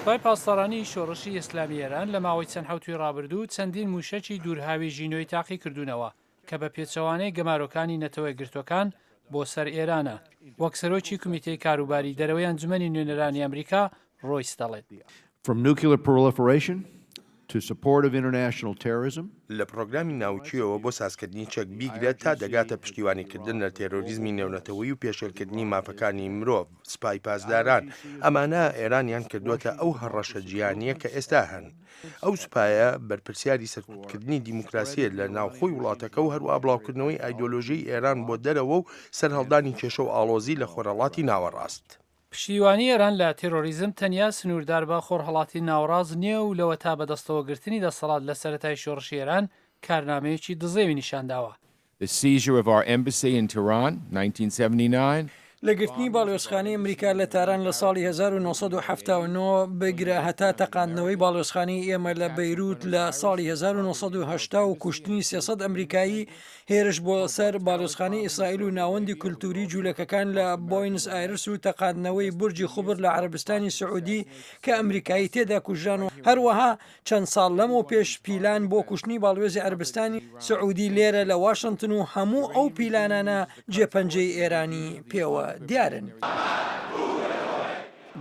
سپای پاسدارانی شۆڕشی ئیسلامی ئێران لە ماوەی چەند حەوتووی ڕابردوو چەندین مووشەکی دوورهاوێژی نوێی تاقی کردوونەوە کە بە پێچەوانەی گەمارۆکانی نەتەوە یەکگرتووەکان بۆ سەر ئێرانە، وەک سەرۆکی کومیتەی کاروباری دەرەوەی ئەنجومەنی نوێنەرانی ئەمریکا ڕۆیس دەڵێت. From nuclear proliferation to support of international terrorism. لە پڕۆگرامی ناوکییەوە بۆ سازکردنی چەک بیگرە تا دەگاتە پشتیوانیکردن لە تێرۆریزمی نێونەتەوەیی و پێشێلکردنی مافەکانی مرۆڤ، سپای پاسداران، ئەمانە ئێرانیان کردووەتە ئەو هەڕەشە جیهانییە کە ئێستا هەن. ئەو سوپایە بەرپرسیاری سەرکوتکردنی دیموکراسییە لە ناوخۆی وڵاتەکە و هەروەها بڵاوکردنەوەی ئایدۆلۆژیی ئێران بۆ دەرەوە و سەرهەڵدانی کێشە و ئاڵۆزی لە خۆرهەڵاتی ناوەڕاست. پشتیوانی ئێران لە تێرۆریزم تەنیا سنووردار بە خۆرهەڵاتی ناوەڕاست نییە و لەوەتا بەدەستەوەگرتنی دەسەڵات لە سەرەتای شۆڕشی ئێران کارنامەیەکی دزێوی نیشانداوە. The seizure of our embassy in Tehran, 1979. لە گرتنی باڵیۆزخانەی ئەمریکا لە تاران لە ساڵی 1979 بگرە هەتا تەقاندنەوەی باڵیۆزخانەی ئێمە لە بەیروت لە ساڵی 1980 و کوشتنی 300 ئەمریکایی، هێرش بۆ سەر باڵیۆزخانەی ئیسرائیل و ناوەندی کولتووری جوولەکەکان لە بۆینس ئایرس و تەقاندنەوەی بورجی خوبر لە عەرەبستانی سعودی کە ئەمریکایی تێدا کوژران و هەروەها چەند ساڵ لەمەو پێش پیلان بۆ کوشتنی باڵوێزی عەربستانی سعودی لێرە لە واشنتن و هەموو ئەو پیلانانە جێ پەنجەی ئێرانی پێوە دیارن.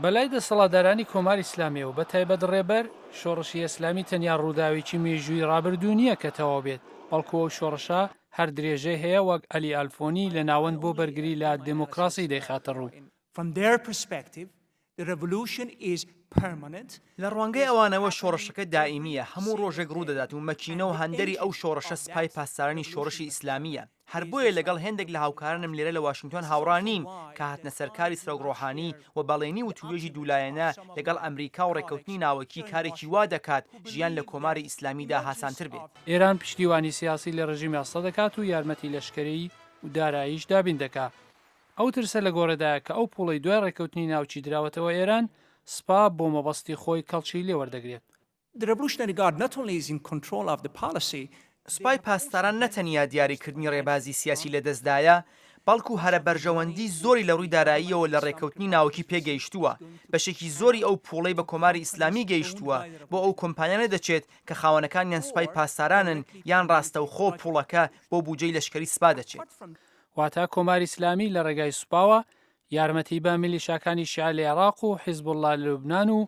بەلای دەسەڵاتدارانی کۆماری ئیسلامیەوە بە تایبەت ڕێبەر، شۆڕشی ئێسلامی تەنیا ڕووداوێکی مێژووی ڕابردوو نییە کە تەواو بێت، بەڵکو ئەو شۆڕشە هەر درێژەی هەیە وەک عەلی ئالفۆنی لە ناوەند بۆ بەرگری لە دێمۆکڕاسی دەیخاتە ڕوو. The revolution is permanent. لە ڕوانگەی ئەوانەوە شۆڕشەکە دائیمییە، هەموو ڕۆژێک ڕوودەدات و مەکینە و هاندەری ئەو شۆڕشە سپای پاسدارانی شۆڕشی ئیسلامییە. هەر بۆیە لەگەڵ هێندێک لە هاوکارانم لێرە لە واشنگتۆن هاوڕا نیم کە هاتنەسەرکاری سەرۆک ڕۆحانی و بەڵێنی وتووێژی دوولایەنە لەگەڵ ئەمریکا و ڕێککەوتنی ناوەکی کارێکی وا دەکات ژیان لە کۆماری ئیسلامیدا هاسانتر بێت. ئێران پشتیوانی سیاسی لە ڕژیمی ئەسەد دەکات و یارمەتی لەشکەریی و داراییش دابین دەکا. ئەو ترسە لە گۆڕێدایە کە ئەو پووڵەی دوای ڕێککەوتنی ناوکی دراوەتەوە ئێران، سپا بۆ مەبەستی خۆی کەڵکی لێ وەردەگرێت. The Revolutionary Guard not only is in control of the policy, سوپای پاسداران نەتەنیا دیاریکردنی ڕێبازی سیاسی لەدەستدایە، بەڵکو هەرە بەرژەوەندی زۆری لە ڕووی داراییەوە لە ڕێککەوتنی ناوکی پێگەیشتووە، بەشێکی زۆری ئەو پووڵەی بە کۆماری ئیسلامی گەیشتووە بۆ ئەو کۆمپانیانە دەچێت کە خاوەنەکانیان سوپای پاسدارانن یان ڕاستەوخۆ پووڵەکە بۆ بوجەی لەشکەری سپا دەچێت. واتە کۆماری ئیسلامی لە ڕێگای سوپاوە یارمەتی بە میلیشاکانی شیعە لە عێراق و حیزبوڵڵا لە لوبنان و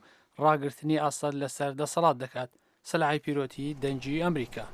ڕاگرتنی ئەسەد لەسەر دەسەڵات دەکات. سەلاحی پیرۆتی، دەنگی ئەمریکا.